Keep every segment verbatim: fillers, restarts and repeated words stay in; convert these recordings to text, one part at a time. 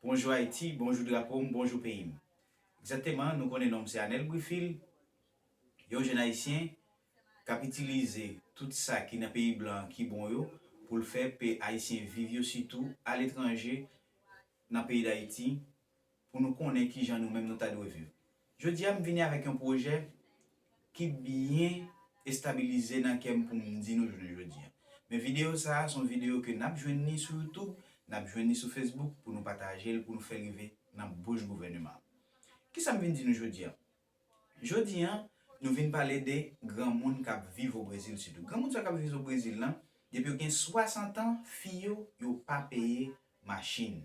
Bonjou Ayiti, bonjou drapo m, bonjou peyi m. Egzakteman, nou konnen non m se Anel Brifil, yon jèn ayisyen k ap itilize tout sa ki nan peyi blan ki bon yo pou l fè pe ayisyen viv yo, sitou aletranje, nan peyi Dayiti, pou nou konnen kijan nou menm nou ta dwe viv. Jodi a, m vini avèk yon pwojè ki byen estabilize nan kè m pou m di nou jounen jodi a. Men videyo sa a, se yon videyo ke n ap jwenn ni sou YouTube, n ap jwenn ni sou Facebook pou nou pataje l, pou nou fè l rive nan bouch gouvèneman an. Kisa m vin di nou jodi a? Jodi a, nou vin pale de granmoun k ap viv o Brezil sitou. Granmoun sa k ap viv o Brezil lan, depi yo gen swasant an, fi yo, yo pa peye machin.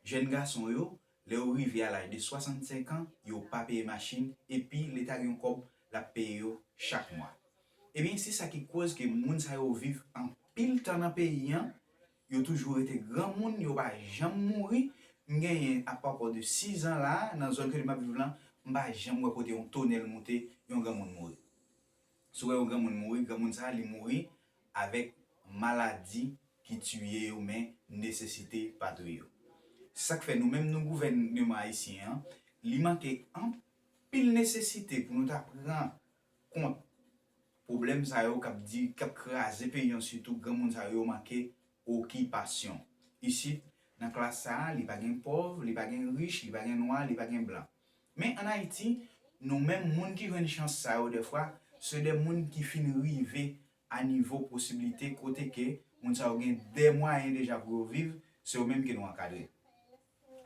Jèn gason yo, lè yo rive a laj de swasannsenk an, yo pa peye machin, epi Leta gen yon kòb l ap peye yo chak mwa. Ebyen, se sa ki koz ke moun sa yo viv anpil tan nan peyi an, yo toujou rete granmoun, yo pa janm mouri. M genyen apapò de sizan la, nan zòn kote m ap viv lan, m pa janm wè kote yon tonèl moute, yon granmoun mouri. Si w wè yon granmoun mouri, granmoun sa a, li mouri avèk maladi ki tiye yo, men nesesite pa touye yo. Se sa k fè nou menm, nou gouvèneman ayisyen an, li manke anpil nesesite pou nou ta pran kont pwoblèm sa yo k ap di, k ap kraze peyi an, sitou granmoun sa yo, yo manke okipasyon. Isit, nan klas sa a, li pa gen pòv, li pa gen rich, li pa gen nwa, li pa gen blan. Men ann Ayiti, nou menm moun ki jwenn chans sa yo dèfwa, se de moun ki fin rive a nivo posiblite kote ke moun sa yo gen de mwayen deja pou yo viv, se yo menm ke nou ankadre.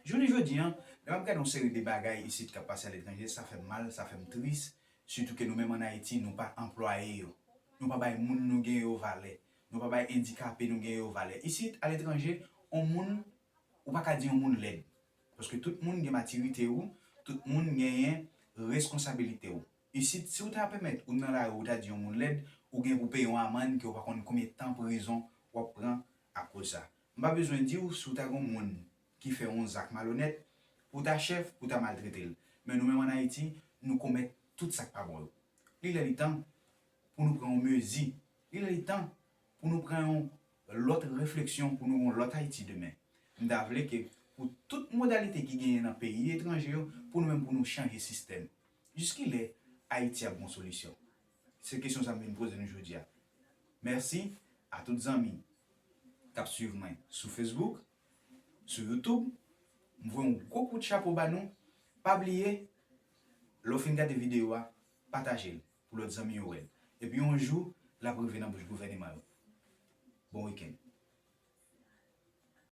Jounen jodi a, lè m ap gade yon seri de bagay isit k ap pase aletranje, sa fè m mal, sa fè m tris, sitou ke nou menm ann Ayiti, nou pa anplwaye yo. Nou pa bay moun nou gen yo valè. Nou pa bay andikape nou gen yo valè. Isit, aletranje, yon moun, ou pa ka di yon moun lèd. Paske tout moun gen matirite ou, tout moun genyen responsabilite ou. Isit, si w ta pèmèt ou nan lari, ou ta di yon moun lèd, ou gen pou peye yon amann ke w pa konn konbyen tan prizon w ap pran akoz sa. M pa bezwen di w si w ta gen yon moun ki fè yon zak malonèt, pou w ta chèf, pou w ta maltrete l. Men nou menm ann Ayiti, nou komèt tout sa k pa bon yo. Li lè li tan pou nou pran yon mezi. Li lè li tan pou nou pran yon lòt refleksyon, pou nou yon lòt Ayiti demen. M ta vle ke pou tout modalite ki genyen nan peyi etranje yo, pou nou menm pou nou chanje sistèm. Jiskilè Ayiti ap gon solisyon? Se kesyon sa m vin poze nou jodi a. Mèsi a tout zanmi k ap swiv mwen sou Facebook, sou YouTube. M voye yon gwo kout chapo ba nou. Pa bliye, lè w fin gade videyo a, pataje l pou lòt zanmi yo wè l. Epi yon jou, l ap rive nan bouch gouvèneman yo. Bon wikenn.